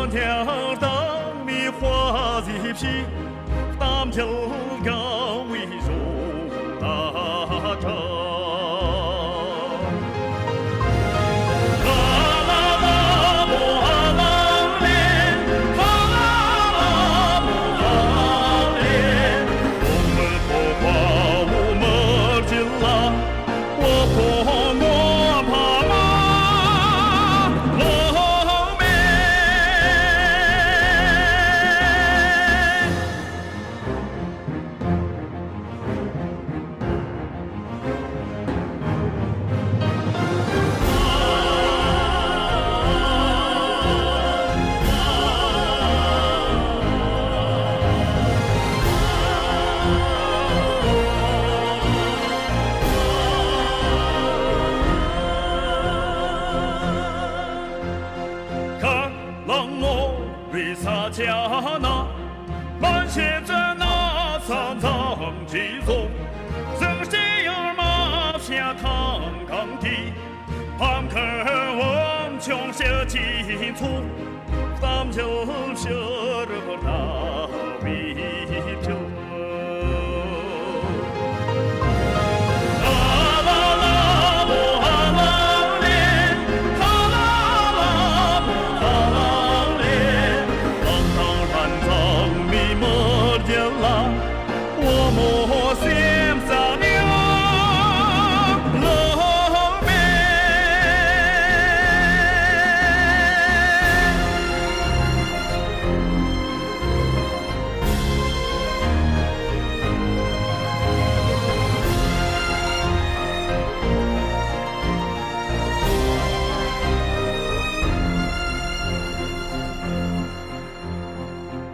དང་མི་དཔའ་གཟིགས་ཤིག་གཏམ་འཁྱལ་གང་བའི་གཞུང་ད་གྲགས།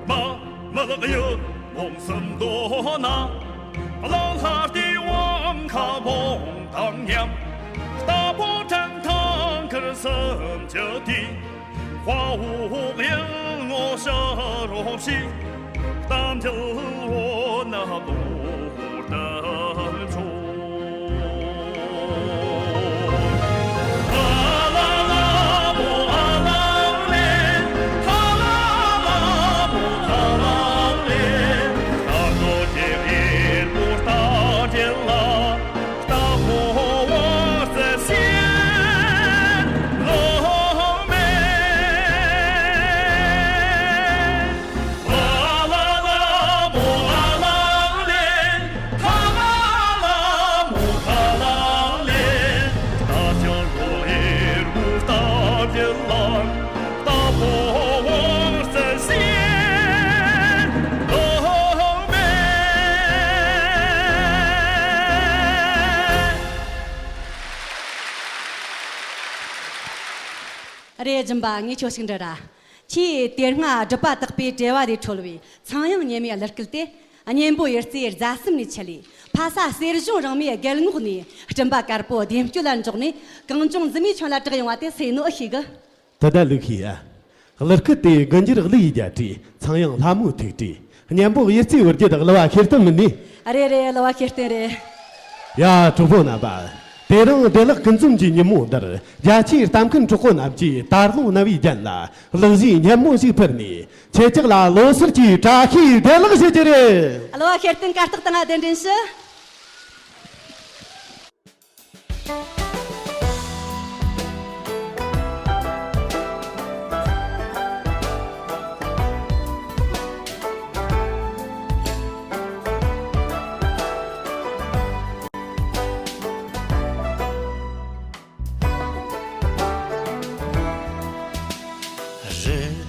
མ་མ་ལག་ཡུལ་ལུང་གསུམ་མདོ་ན། གླང་ལྷ་སྟེས་དབང་ཁ་བོང་དང་མཉམ། རྟ་ཕོ་བྲན་ཐང་དཀར་གསུམ་གྱི་དུས། དཔའ་བོ་ཡུལ་ངོ་ཕྱི་རོགས་ཤིག་གཏམ་འཁྱལ་བོ་ནག་པོ་ལྟ་ཆོག་རེད། སྦྱིན་པ་ངས་ཁྱོད་ཞིག་འདྲི་ར། ཁྱེད་དེ་སྔ་སྒྲུབ་པ་དག་པའི་གྲེ་བ་ལས་འཕྲོ་བའི་ཚངས་དབྱངས་སྙེ་མའི་གླུ་སྐད་དེ། གཉན་པོ་གཡུ་རྩེའི་རྫ་གསུམ་ནས་ཆད་ལས། ཕ་ས་གསེར་གཞོང་རིང་མོའི་རྒྱལ་ངོགས་ནས། སྤྲིན་པ་དཀར་པོ་ལྡེམ་སྐྱོད་ལ་འཇོག་ནས། གངས་ལྗོངས་འཛིན་མའི་ཁྱོན་ལ་གྲགས་ཡོང་བ་དེ་སུས་ནོ་ཨེ་ཤེས་གི། དེ་ད་ལུག་ཤེས་ཨ། གླུ་སྐད་དེ་དགུ་འགྱུར་གླུ་ཡི་རྒྱལ་སྲས། ཚངས་དབྱངས་ལྷ་མོའི་ཐུགས་སྲས། གཉན་པོ་གཡུ་རྩེའི་བུ་རྒྱུད་གླུ་བ་ཤེར་སྟོན་མིན་ནི། རེད་རེད། གླུ་བ་ཤེར་སྟོན་རེད། ཡ། གྲོགས་པོ་རྣམ་པ། དེ་རིང་བདེ་ལེགས་ཀུན་འཛོམས་ཀྱི་ཉིན་མོ་འདིར། རྒྱ་ཆེའི་གཏམ་མཁན་གྲོགས་པོ་རྣམས་ཀྱིས་དར་ལུང་རྣ་བའི་རྒྱན་ལ་གླུ་གཞས་སྙན་མོ་ཞིག་ཕུལ་ནས། ཁྱེད་ཅག་ལ་ལོ་སར་གྱི་བཀྲ་ཤིས་བདེ་ལེགས་ཞུ་རྒྱུ་རེད། གླུ་བ་ཤེར་སྟོན་གར་སྟེགས་སྟེང་ང་གདན་འདྲེན་ཞུ།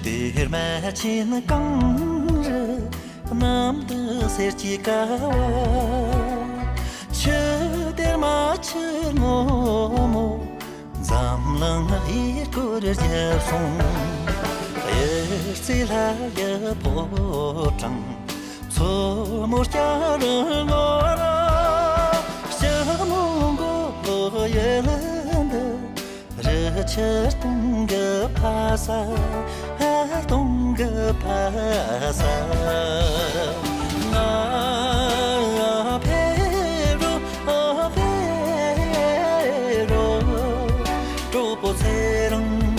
རི་དེར་མ་ཆེན་གངས་རི་གནམ་དུ་གསེར་གྱི་ཀ་བ། ཆུ་དེར་མ་ཆུ་སྔོན་མོ་འཛམ་གླིང་ཡི་གེར་བརྒྱབ་སོང་། གཡུ་རྩེ་ལྷ་རྒྱལ་ཕོ་བྲང་། མཚོ་མོ་སྐྱ་རི་ངོ་ར། སྐྱ་མོ་མགོ་ཡུལ་འདི། རི་ཆུ་སྟོང་གི་ཕ་ས། སྟོང་གི་ཕ་ས། ང་ཕེབས་རོགས། ཕེབས་རོགས། གྲོགས་པོ་ཚེ་རིང་།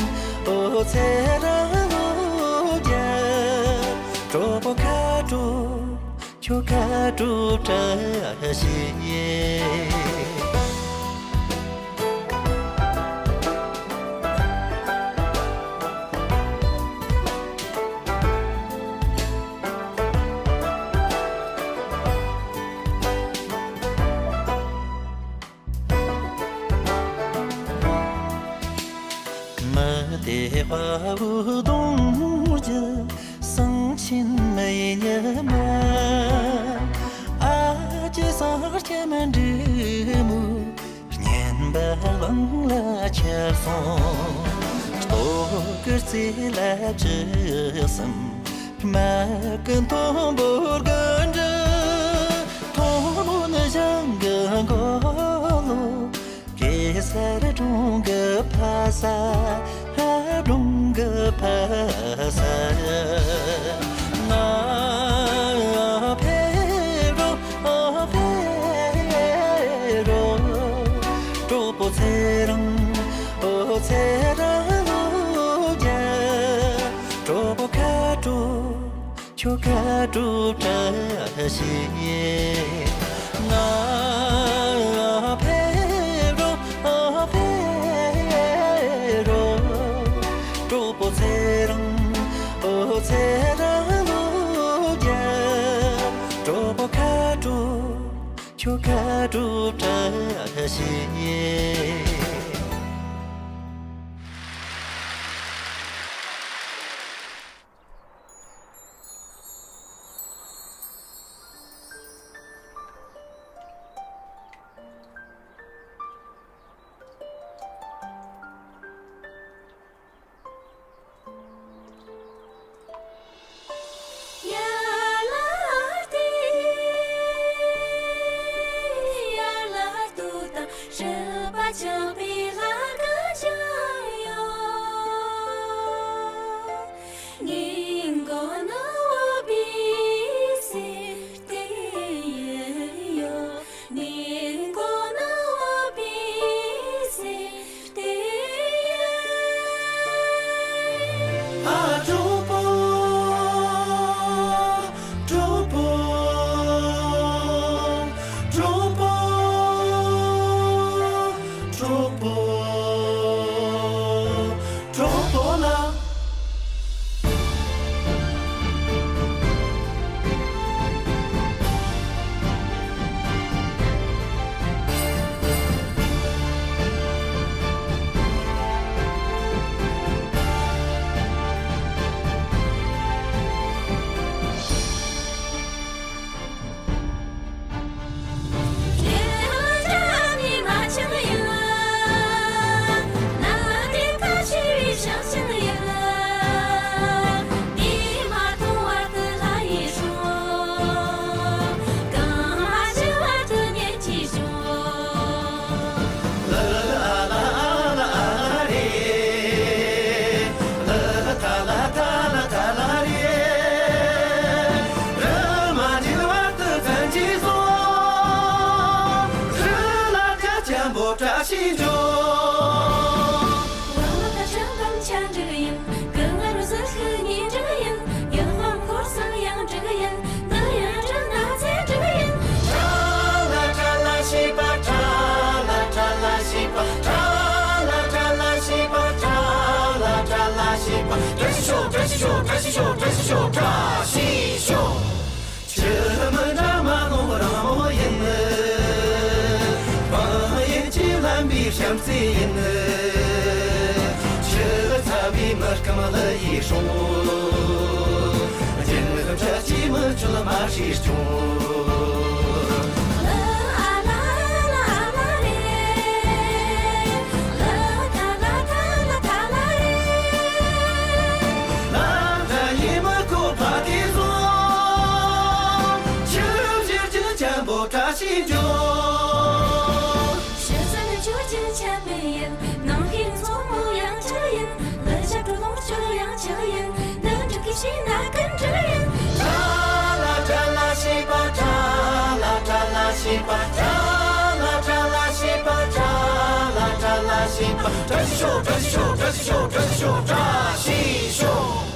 ཨོ་ཚེ་རིང་། ཁྱོད་ཁ་དྲོ་བཀྲ་ཤིས། མ་དེ་དཔའ་བོ་གདུང་རྒྱུད་གསང་ཆེན་མའི་ཉི་མ། ཨ་ཅེ་གསང་སྐྱེམས་འབྲི་མོའི་སྙན་པ་གླིང་ལ་ཁྱབ་སོང་། སྟོད་གི་རྩེ་ལ་བཅུ་གསུམ། སྨད་གི་མཐོན་པོར་དགུ་འབྲི། མཐོ་སྨོན་ཞང་གི་མགོ་ལོག་གེ་སར་སྒྲུང་གི་ཕ་ས། སྒྲུང་གི་ཕ་ས། ང་ཕེབས་རོགས། ཕེབས་རོགས། གྲོགས་པོ་ཚེ་རིང་། ཨོ་ཚེ་རིང་ལོ་རྒྱལ། གྲོགས་པོ་ཁ་དྲོ། ཁྱོད་ཁ་དྲོ་བཀྲ་ཤིས། ང་ཕེབས་རོགས། ཕེབས་རོགས། གྲོགས་པོ་ཚེ་རིང་། ཨོ་ཚེ་རིང་ལོ་རྒྱལ། གྲོགས་པོ་ཁ་དྲོ། ཁྱོད་ཁ་དྲོ་བཀྲ་ཤིས། གྲོགས་པོ། གྲོགས་པོ། གྲོགས་པོ་ལ། བཀྲ་ཤིས་འབྱུང་། བ་ལ་ཁ་ཆང་དང་ཆ་འགྲིག་ཡིན། གི་ང་རུ་ཟི་ཤི་ཉིན་འགྲིག་ཡིན། ཡང་ཧང་འཁོར་སང་ཡང་འགྲིག་ཡིན། འདི་ཡང་འགྲིག་ན་ཚེ་འགྲིག་ཡིན། ཁྲ་ལ་ཁྲ་ལ་ཤི་པ། ཁྲ་ལ་ཁྲ་ལ་ཤི་པ། ཁྲ་ལ་ཁྲ་ལ་ཤི་པ། ཁྲ་ལ་ཁྲ་ལ་ཤི་པ། བཀྲ་ཤིས་ཤོག་བཀྲ་ཤིས་ཤོག་བཀྲ་ཤིས་ཤོག་བཀྲ་ཤིས་ཤོག་བཀྲ་ཤིས་ཤོག་ཁྱེད་མི་འདྲ་མ་ལོང་རང་མོ་ཡིན། བང་ཡིན་གྱི་ལམ་པའི་བྱམས་བརྩེ་ཡིན། ཁྱེད་ཚ་བའི་མི་སྐམ་ལ་ཡིས་སྲུང་། རྒྱན་བྱ་ཅི་མི་ཆུ་ལ་མ་ཧྲིས་ཀྱང་། བཀྲ་ཤིས་འབྱུང་། ཕྱི་ས་ནས་ཆོས་ཀྱི་ཆ་མེད་ཡིན། ནང་ཤེས་མཚོ་མོ་ཡང་ཆགས་ཡིན། འདི་ཞབས་བྲོ་ལོངས་སྤྱོད་ཡང་ཆགས་ཡིན། འདི་འགྲིག་གི་ཤེས་ན་ཀུན་འགྲིག་ཡིན། ཁྲ་ལ་ཁྲ་ལ་ཤི་པ། ཁྲ་ལ་ཁྲ་ལ་ཤི་པ། ཁྲ་ལ་ཁྲ་ལ་ཤི་པ། ཁྲ་ལ་ཁྲ་ལ་ཤི་པ། བཀྲ་ཤིས་ཤོག་བཀྲ་ཤིས་ཤོག་བཀྲ་ཤིས་ཤོག་བཀྲ་ཤིས་ཤོག་བཀྲ་ཤིས་ཤོག་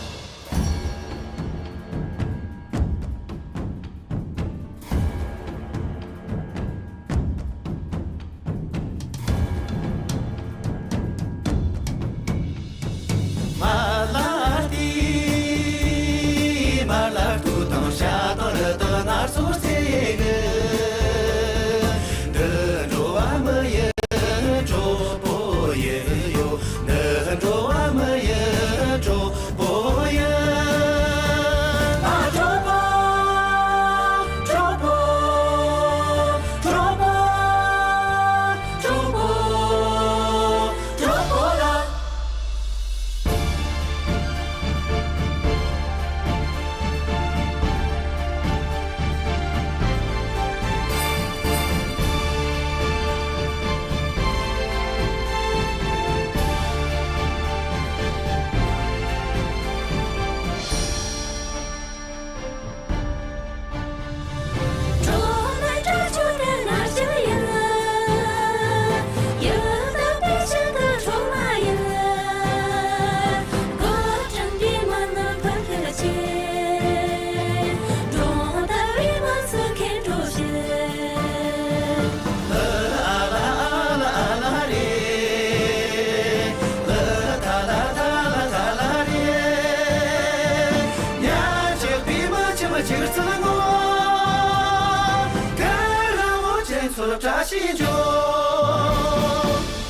བཀྲ་ཤིས་ཤོག་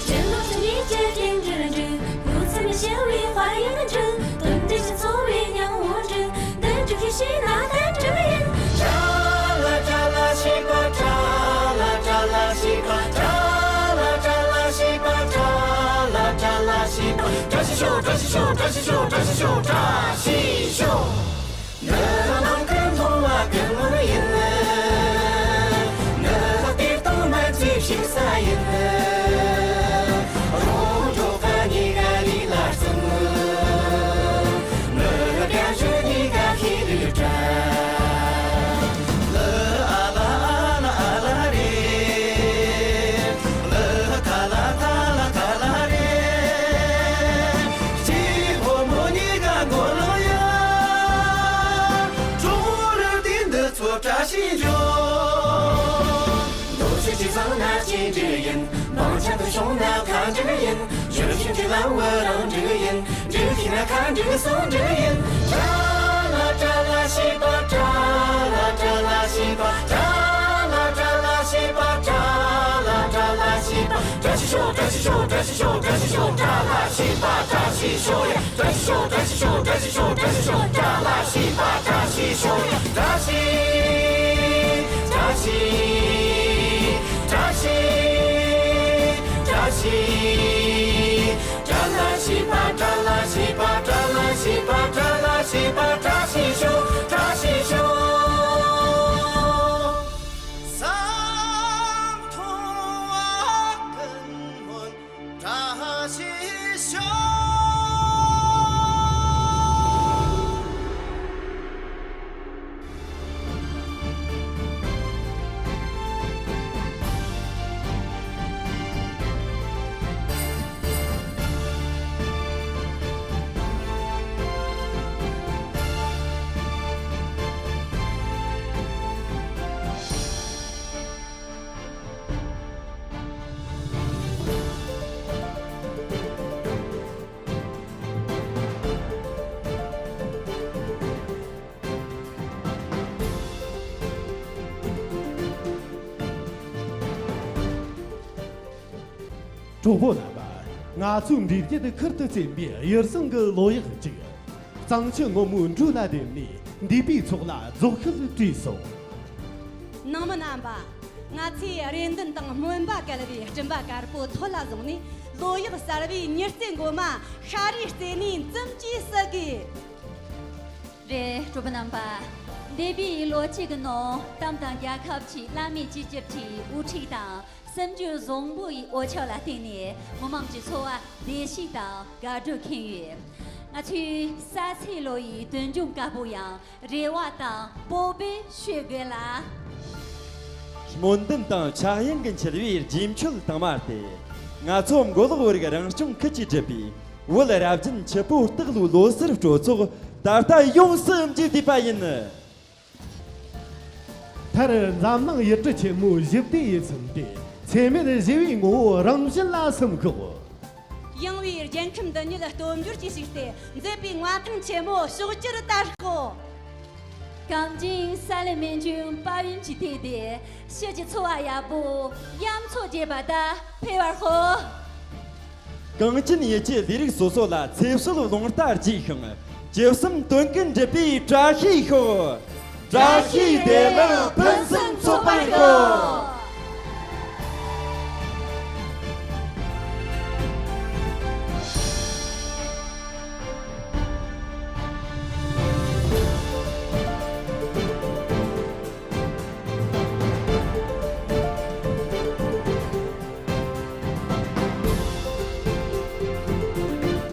སྤྱི་ལོ་ཆུ་མིག་གི་སྤྲིན་འགྲིལ་འགྲིལ། ཡོད་ཚད་མི་ཤེས་པའི་དཔལ་ཡོན་འགྲིལ། དོན་འགྲིག་ཅིང་འཚོ་བའི་སྙིང་བོ་འགྲིལ། འདི་འགྲིག་ཤེས་ན་ད་འགྲིག་ཡིན། ཏྲ་ལ་ཏྲ་ལ་ཤི་པ། ཏྲ་ལ་ཏྲ་ལ་ཤི་པ། ཏྲ་ལ་ཏྲ་ལ་ཤི་པ། ཏྲ་ལ་ཏྲ་ལ་ཤི་པ། བཀྲ་ཤིས་ཤོག་བཀྲ་ཤིས་ཤོག་བཀྲ་ཤིས་ཤོག་བཀྲ་ཤིས་ཤོག་བཀྲ་ཤིས་ཤོག་ངའི་ནང་གི་མཐོང་བ་ཀུན་སློང་ཡིན། ངའི་གཏེར་སྟོང་མ་བཅོས་ཞིག་ས་ཡིན། རོང་འབྲོག་གཉིས་ཀ་ལི་ལ་གསུམ། ངའི་རྒྱ་ཤོད་གཉིས་ཀ་ཁྱེད་ལུས་དྲན། ལ་ཨ་ལ་ཨ་ལ་ཨ་ལ་རེད། ལ་ཐ་ལ་ཐ་ལ་ཐ་ལ་རེད། སྐྱེས་ཕོ་མོ་གཉིས་ཀ་མགོ་ལོག་ཡ། གྲོགས་རབ་དེ་འདི་ཚོ་བཀྲ་ཤིས་ཤོག་མདོ་ཆོས་ཀྱི་བཟང་ན་ཅི་འགྲིག་ཡིན། མང་ཆེ་དུ་བྱུང་ན་ཁ་འགྲིག་ཡིན། ཞབས་ཞུ་གི་ལམ་བུ་རང་འགྲིག་ཡིན། འགྲིག་ཤེས་ན་ཁ་འགྲིག་སོང་འགྲིག་ཡིན། ཏྲ་ལ་ཏྲ་ལ་ཤི་པ། ཏྲ་ལ་ཏྲ་ལ་ཤི་པ། ཏྲ་ལ་ཏྲ་ལ་ཤི་པ། ཏྲ་ལ་ཏྲ་ལ་ཤི་པ། བཀྲ་ཤིས་ཤོག་བཀྲ་ཤིས་ཤོག་བཀྲ་ཤིས་ཤོག་བཀྲ་ཤིས་ཤོག་ཏྲ་ལ་ཤི་པ་བཀྲ་ཤིས་ཤོག་ཡ། བཀྲ་ཤིས་ཤོག་བཀྲ་ཤིས་ཤོག་བཀྲ་ཤིས་ཤོག་བཀྲ་ཤིས་ཤོག་ཏྲ་ལ་ཤི་པ་བཀྲ་ཤིས་ཤོག་ཡ། བཀྲ་ཤིས། བཀྲ་ཤིས། བཀྲ་ཤིས། བཀྲ་ཤིས། ཏྲ་ལ་ཤི་པ། ཏྲ་ལ་ཤི་པ། ཏྲ་ལ་ཤི་པ། བཀྲ་ཤིས་ཤོག་བཀྲ་ཤིས་ཤོག་ས་མཐོང་བ་ཀུན་སྨོན། བཀྲ་ཤིས་ཤོག་གྲོགས་པོ་རྣམ་པ། ང་ཚོའི་འདས་རྒྱུད་ཁུར་དུ་བརྩེན་པའི་ཡུལ་བཟང་གི་ལོ་ཡག་ཅིག་གཙང་ཆུ་སྔོན་མོའི་འགྲོས་ལ་བསྡེབས་ནས་འདས་པའི་ཚོགས་ལ་རྫོགས་སྐུལ་བྲིས་སོང་། ནང་མི་རྣམ་པ། ང་ཚོས་རེ་འདུན་དང་སྨོན་པ་བསྐལ་བའི་སྤྲིན་པ་དཀར་པོ་ཐོད་ལ་བཟུང་ནས། ལོ་ཡག་གསར་བའི་མྱུར་རྩེ་མགོ་མ་ཤ་རུས་རྩེ་ནས་འཛུམ་གྱིས་བསུ་དགོས། རེད། གྲོགས་པོ་རྣམ་པ། འདས་པའི་ལོ་གཅིག་གི་ནང་ཏང་དང་རྒྱལ་ཁབ་ཀྱི་བླ་མའི་སྤྱི་ཁྱབ་ཀྱི་དབུ་ཁྲིད་དང་། སེམས་རྒྱུད་བཟང་པོ་ཡི་འོ་ཆག་ལ་བརྟེན་ནས་མི་དམངས་ཀྱི་འཚོ་བ་བདེ་སྐྱིད་དང་དགའ་སྤྲོ་ཁེངས་ཡོད། ང་ཚོས་ས་ཚེ་ལོ་ཡི་དོན་འབྱུང་དཀར་པོ་ཡང་རེ་བ་དང་སྤོབས་པས་མཆོད་དགོས་ལ། སྨོན་འདུན་དང་ཕྱྭ་གཡང་གི་འཆད་པའི་རྗེས་མཆོད་དང་མ་སྟེ། ང་ཚོ་མགོ་ལོག་བོད་རིགས་རང་སྐྱོང་ཁུལ་གྱིས་བསྒྲུབས་པའི་བོད་རབ་བརྒྱན་ཆུ་སྤོ་སྟག་ལོའི་ལོ་གསར་སྤྲོ་ཚོགས་ད་ལྟ་ཡོངས་སུ་མཇུག་བསྡུས་པ་ཡིན། མཐར་འཛམ་གླིང་ཡུལ་གྲུ་ཆེན་མོའི་ཞི་བདེ་ཡི་ཚུལ་དེ་འཚེ་མེད་ཞི་བའི་ངོ་བོ་རང་བཞིན་ལ་སིམ་ཤོག་ཡངས་པའི་རྒྱལ་ཁམས་འདི་ཉིད་སྟོབས་འབྱོར་གྱིས་ཕྱུག་སྟེ། མཛེས་པའི་མངའ་ཐང་ཆེན་མོ་ཕྱོགས་བཅུར་དར་ཤོག་གངས་ཅན་ས་གླིང་སྨན་ལྗོངས་དཔལ་ཡོན་གྱི་ཐིག་དེ། ཕྱི་གྱི་འཚོ་བ་ཡག་པོ་ཡ་མཚོ་རྒྱས་པ་དང་འཕེལ་བར་ཤོག་གངས་ཅན་ཡུལ་གྱི་ལས་རིགས་སོ་སོ་ལ་ཚེ་སྲོག་རླུང་རྟ་རྒྱས་ཤིང་། ཇི་བསམ་དོན་ཀུན་འགྲུབ་པའི་བཀྲ་ཤིས་ཤོག་བཀྲ་ཤིས་བདེ་ལེགས་ཕུན་སུམ་ཚོགས་པར་ཤོག